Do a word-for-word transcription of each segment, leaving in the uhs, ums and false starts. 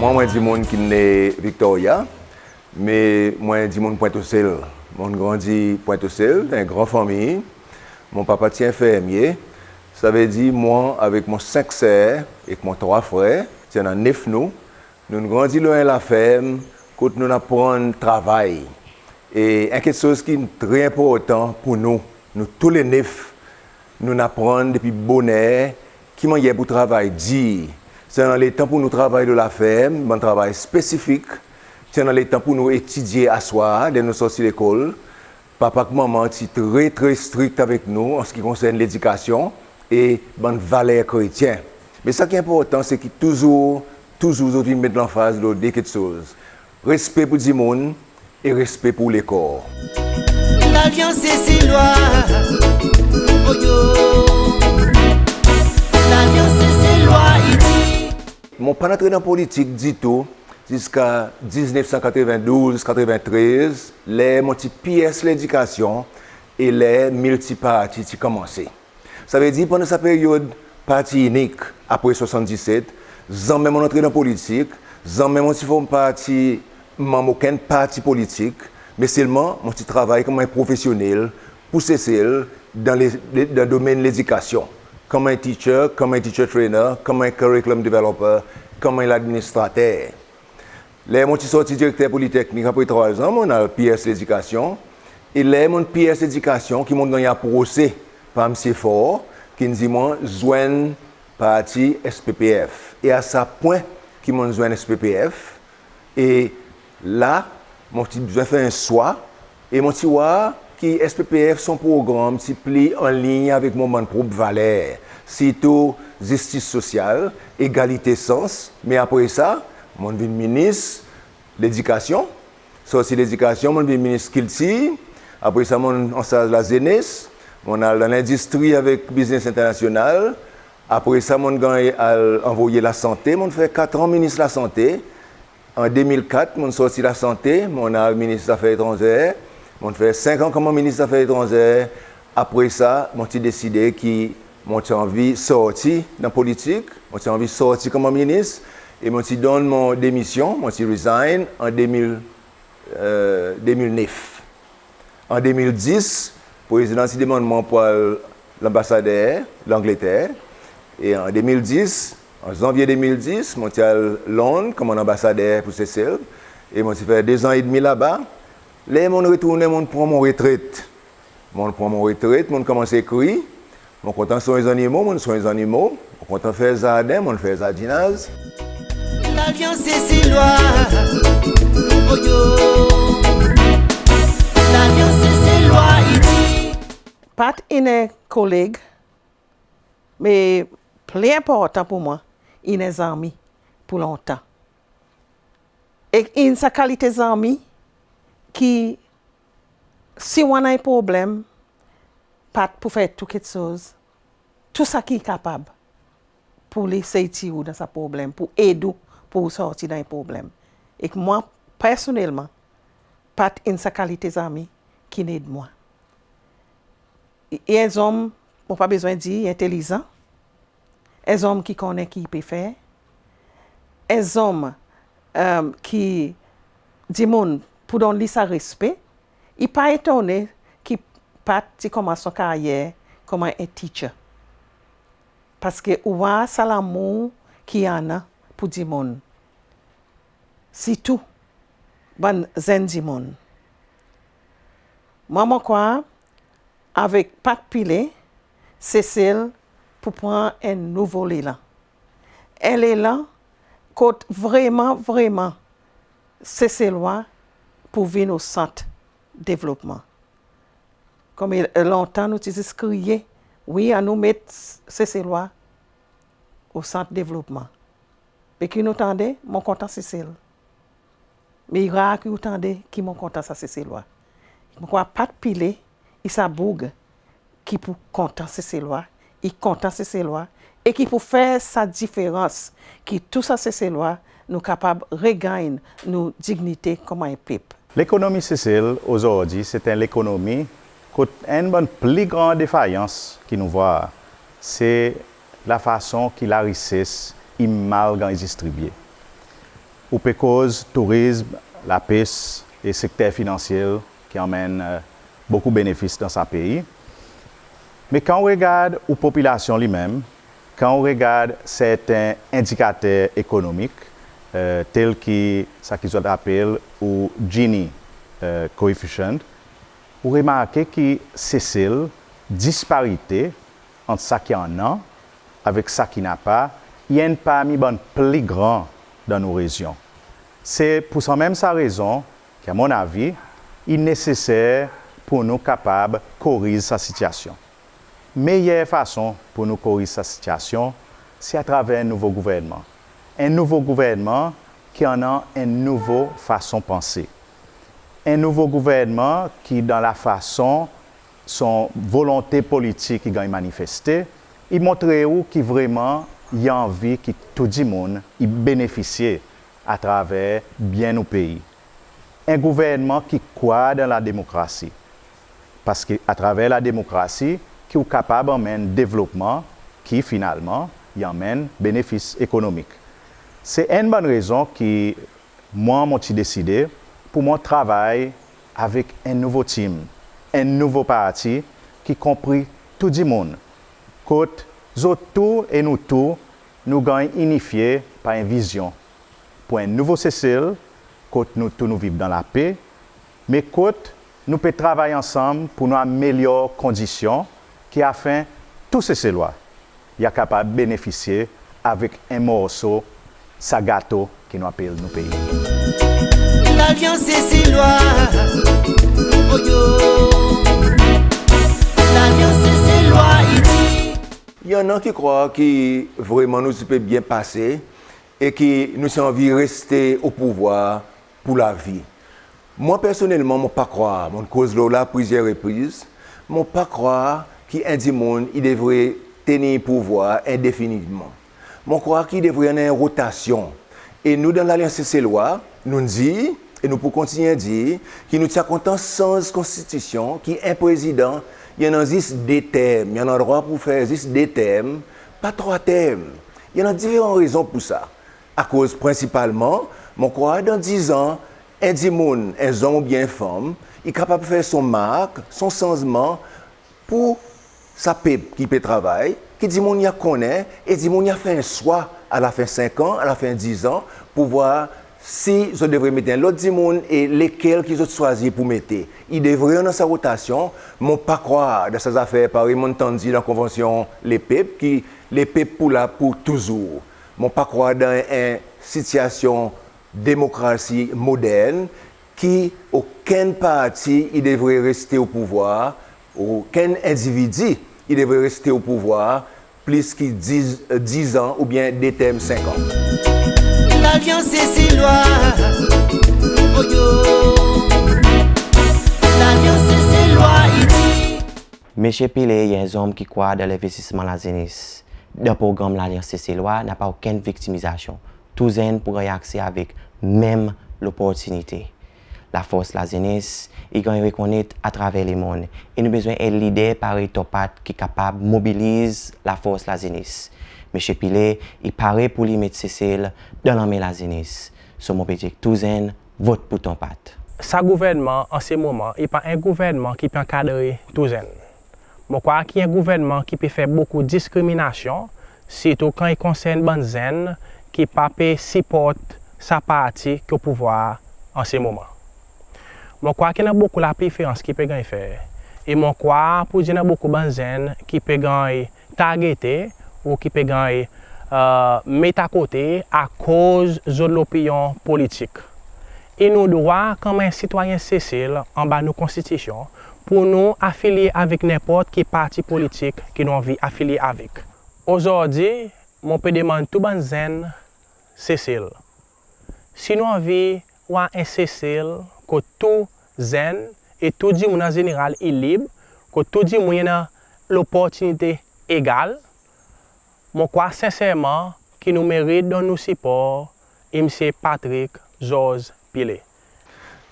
Mwan, mon dimoun ki'n ne Victoria, me mon dimoun Pointe-aux-Celles. Mon'n grandi Pointe-aux-Celles, dan en gran fanmir. Mon papa ti enfermye, savedir mwan avek mon senk ser ek mon trwa frer, ti annan nef nou, nou'n grandi lo en laferm kot nou'n aprann travay. E en keksoz ki tre enportan pour nou, nou tou le nef, nou'n aprann depi boner ki mannyer pour travay dir. Ti annan letan pour nou travay lo laferm, bann travay spesifik. Ti annan letan pour nou etidye aswar, ler nou sorti lekol. Papa ek manman ti tre, tre strik avek nou an se ki konsern ledikasyon e bann valer kretyen. Me sa ki enportan, se ki touzour, touzour zot in met lanfaz lo de keksoz. Respe pour dimoun e respe pour lekor. Lalyans Seselwa, oh yo. Lalyans Seselwa, i dir. Mon pa'n antre dan politik ditou ziska diznef san katreven douz, katreven trez, ler mon ti PS Ledikasyon e ler miltiparti ti konmanse. Savedir pandan sa peryod parti inik apre swasanndiset, zanmen mon'n antre dan politik, zanmen mon ti form parti, manm okenn parti politik, me selman mon ti travay konman en profesyonnel pour Sesel dan le, le, dan domenn ledikasyon, konman en teacher, konman en teacher trainer, konman en curriculum developer, konman en ladministrater. Ler mon ti sorti direkter politeknik apre trwa an, mon'n al PS Ledikasyon. E ler mon'n PS Ledikasyon ki mon'n ganny aprose par Msye Faure, ki'n dir mwan zwenn parti SPPF. E a sa pwen ki mon'n zwenn SPPF. E la, mon ti bezwen fer en swa, e mon ti war ki SPPF son progranm ti pli anliny avek mon bann prop valer, sirtou zistis sosyal, egalite sans. Me apre sa, mon'n vin minis ledikasyon. Sorti ledikasyon, mon'n vin minis kiltir. Apre sa, mon'n ansarz lazenes. Mon'n al dan lendistri avek biznes enternasyonal. Apre sa, mon'n ganny al anvoye lasante. Mon'n fer kat an minis lasante. An de mil kat, mon'n sorti lasante, mon'n al minis zafer etranzer, mon'n fer senk an konman minis zafer etranzer. Apre sa, mon ti deside ki mon ti anvi sorti dan politik, mon ti anvi sorti konman minis, e mon ti donn mon demisyon, mon ti resign an de mil, e, de mil nef. An de mil dis, Prezidan ti demann mwan pour al lanbasader Langleter. E an de mil dis, an zanvye de mil dis, mon ti al Lond konman anbasader pour Sesel. E mon ti fer de zan edmi laba. Ler mon'n retournen, mon'n pran mon retret. Mon'n pran mon retret, mon'n konmans ekrir. Mon kontan swenn zannimo, mon'n swenn zannimo. Mon kontan fer zarden, mon'n fer zardinaz. Lalyans Seselwa, oh yo. Lalyans Seselwa, i dir. Pat in en koleg, me pli enportan pour mwan, in en zanmi pour lontan. E in sa kalite zanmi ki si ou annan en problenm, Pat pou fer tou keksoz, tou sa ki i kapab pour li sey tir ou dan sa problenm, pour ed ou, pour ou sorti dan en problenm. Ek mwan, personnelman, Pat in sa kalite zanmi ki'n ed mwan. I, i en zonm, mon pa bezwen dir, i entelizan. En zonm ki konnen ki i pe fer. En zonm, e, ki dimoun pou donn li sa respe. I pa etonnen ki Pat ti konmans son karyer konman en teacher. Paske ou war sa lamour ki i annan pour dimoun. Sirtou bann zenn dimoun. Mwan, mon krwar, avek Pat Pillay, Sesel pou pran en nouvo lelan. En lelan kot vreman, vreman, Seselwa pou vin o sant devlopman. Konbyen lontan nou ti zis kriye, wi, annou met Seselwa o sant devlopman. Me ki nou tande, mon kontan Sesel. Me i rar ki ou tande ki mon kontan sa Seselwa. Mon krwar Pat Pillay, i sa boug ki pou kontan Seselwa, i kontan Seselwa, e ki pou fer sa diferans, ki tou sa Seselwa nou kapab reganny nou dinyite konman en pep. Lekonomi Sesel ozordi, se en lekonomi kot enn bann pli gran defayans ki nou vwar, se lafason ki larises i mal ganny distribye. Ou pe koz tourizm, lapes e sekter finansyel ki anmenn, e, bokou benefis dan sa pei. Me kan ou regard ou popilasyon li menm, kan ou regard serten endikater ekonomik, e, tel ki sa ki zot apel ou Gini, e, coefficient, ou remarke ki Sesel, disparite ant sa ki annan avek sa ki napa, i enn parmi bann pli gran dan nou rezyon. Se pour sanmenm sa rezon ki, a mon avi, i neseser pour nou kapab koriz sa sitiyasyon. Meyer fason pour nou koriz sa sitiyasyon, se atraver en nouvo gouvernman. En nouvo gouvernman ki annan en nouvo fason panse. En nouvo gouvernman ki, dan lafason son volonte politik i ganny manifeste, i montre ou ki vreman i anvi ki tou dimoun i benefisye atraver byen nou pei. En gouvernman ki krwar dan lademokrasi. Paski atraver lademokrasi ki ou kapab anmenn devlopman ki finalman i anmenn benefis ekonomik. Se enn bann rezon ki mwan mon ti deside pour mwan travay avek en nouvo tim, en nouvo parti ki konpri tou dimoun, kot zot tou e nou tou nou ganny inifye par en vizyon pour en nouvo Sesel kot nou tou nou viv dan lape, me kot nou pe travay ansanm pour nou amelyor kondisyon ki afen tou Seselwa i a kapab benefisye avek en morso sa gato ki nou apel nou pei. Lalyans Seselwa, oyo. Lalyans Seselwa, i dir. I annan ki krwar ki vreman nou ti pe byen pase e ki nou ti anvi reste o pouvwar pour lavi. Mwan personnelman, mon pa krwar, mon'n koz lo la plizyer repriz, mon pa krwar ki en dimoun i devret tenir pouvwar endefinitman. Mon krwar ki i devret annan en rotasyon. E nou dan Lalyans Seselwa, nou'n dir, e nou pou kontinyen dir, ki nou ti a kontan sanz konstitisyon ki en prezidan i annan zis de term, i annan drwa pour fer zis de term, pa trwa term. I annan diferan rezon pour sa. Akoz prensipalman, mon krwar dan diz an, en dimoun, en zonm oubyen en fanm, i kapab fer son mark, son sanzman pour sa pep ki pe travay, ki dimoun i a konnen, e dimoun i a fer en swa a lafen senk an, a lafen diz an, pour vwar si zot devret met en lot dimoun e lekel ki zot swazir pour mete. I devret annan sa rotasyon, mon pa krwar dan sa zafer parey mon'n tann dir dan Konvansyon Lepep, ki lepep pou la pour touzour. Mon pa krwar dan en sitiyasyon demokrasi modern ki okenn parti i devret reste o pouvwar, okenn endividi i devret reste o pouvwar plis ki diz, diz an oubyen de term senk an. Lalyans Seselwa, oyo. Lalyans Seselwa, i dir. Msye Pillay i en zonm ki krwar dan lenvestisman lazenes. Dan progranm Lalyans Seselwa, napa okenn viktimizasyon. Tou zenn pou ganny akse avek menm loportinite. Lafors lazenes i ganny rekonnet atraver lemonn, e nou bezwen en lider parey Torpat ki kapab mobiliz lafors lazenes. Msye Pillay i pare pour li met Sesel dan lanmen lazenes. So mon pe dir tou zenn, vot pour Torpat. Sa gouvernman an se moman i pa en gouvernman ki pe ankadre tou zenn. Mon krwar ki en gouvernman ki pe fer bokou diskriminasyon, sirtou kan i konsern bann zenn ki pa pe siport sa parti ki o pouvwar an se moman. Mon krwar ki annan bokou laperferans ki pe ganny fer, e mon krwar pour dir annan bokou bann zenn ki pe ganny targete ou ki pe ganny, e, met akote akoz zot lopinyon politik. E nou drwa konman en sitwayen Sesel anba nou Konstitisyon pour nou afilye avek nenport ki parti politik ki nou anvi afilye avek. Ozordi, mon pe demann tou bann zenn Sesel, si nou anvi war en Sesel kot tou zenn e tou dimoun an zeneral i lib, kot tou dimoun i annan loportinite egal, mon krwar senserman ki nou merit donn nou sipor Msye Patrick Georges Pillay.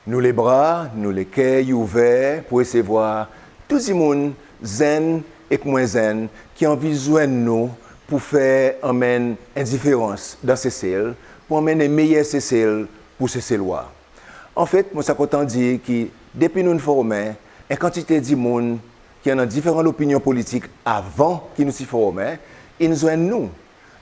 Nou lebra, nou leker i ouver pour resevwar tou dimoun, zenn ek mwen zenn, ki anvi zwenn nou pour fer anmenn en diferans dan Sesel, pour anmennen meyer Sesel pour Seselwa. Anfet, mon ti a kontan dir ki depi nou'n formen, en kantite dimoun ki annan diferan lopinyon politik avan ki nou ti formen, in zwenn nou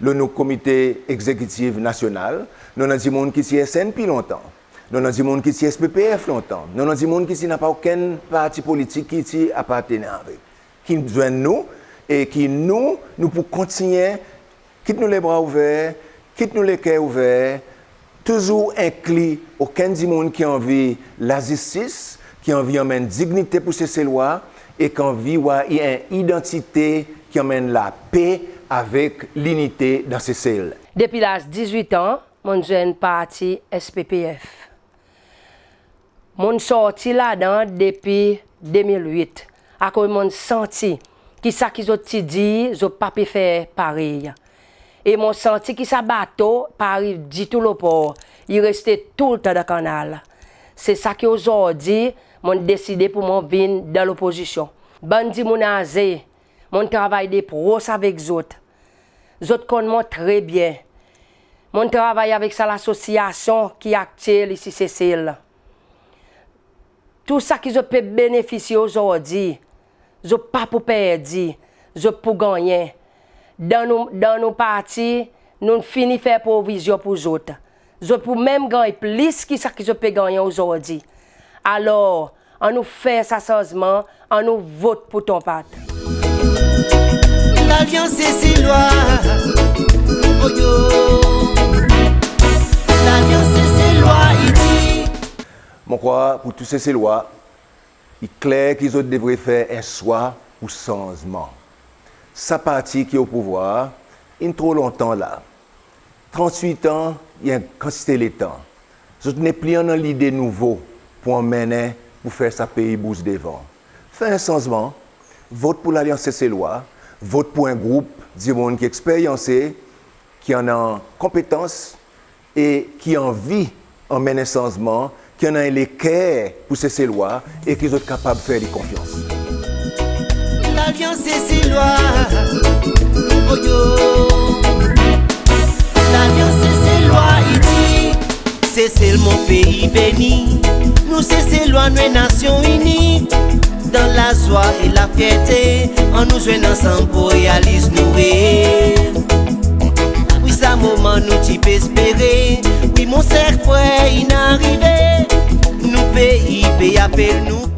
lo nou Komite Egzekitif Nasyonal. Nou annan dimoun ki ti S N P lontan, nou annan dimoun ki ti S P P F lontan, nou annan dimoun ki ti napa okenn parti politik ki ti apartennen avek, ki zwenn nou, e ki nou, nou pou kontinyen, kit nou lebra ouver, kit nou leker ouver, touzour enkli okenn dimoun ki anvi lazistis, ki anvi anmenn dinyite pour Seselwa, e ki anvi war en idantite ki anmenn lape avek linite dan Sesel. Depi laz dizwit an, mon'n zwenn parti S P P F. Mon'n sorti ladan depi de mil wit, akoz mon'n santi ki sa ki zot ti dir, zot pa pe fer parey. E mon santi ki sa bato pa ariv ditou lo por, i reste toultan dan kannal. Se sa ki ozordi mon'n deside pour mwan vin dan lopozisyon. Bann dimoun aze, mon'n travay de pros avek zot. Zot konn mwan tre byen. Mon'n travay avek sa lasosyasyon ki aktyel isi Sesel. Tou sa ki zot pe benefisye ozordi, zot pa pou perdi, zot pou gannyen. Dan nou, dan nou parti, nou'n fini fer provizyon pour zot. Zot pou menm ganny plis ki sa ki zot pe gannyen ozordi. Alor, annou fer sa sanzman, annou vot pour Ton Pat. Lalyans Seselwa, oh yo. Lalyans Seselwa, i dir. Mon krwar pour tou Seselwa, i kler ki zot devret fer en swa pour sanzman. Sa parti ki o pouvwar in tro lontan la. Trannwit an, i en kantite letan. Zot nepli annan lide nouvo pour anmennen pour fer sa pei bouz devan. Fer en sanzman, vot pour Lalyans Seselwa, vot pour en group dimoun ki eksperyanse, ki annan konpetans e ki anvi anmenn en sanzman, ki annan en leker pour Seselwa e ki zot kapab fer li konfyans. Lalyans Seselwa, oh yo. Lalyans Seselwa, i dir, Sesel mon pei beni. Nou Seselwa, nou en nasyon ini. Dan lazwa e lafyerte, annou zwenn ansanm pour realiz nou rev. Wi, sa moman nou ti pe espere. Wi, mon ser frer, in arive. Nou pei pe apel nou.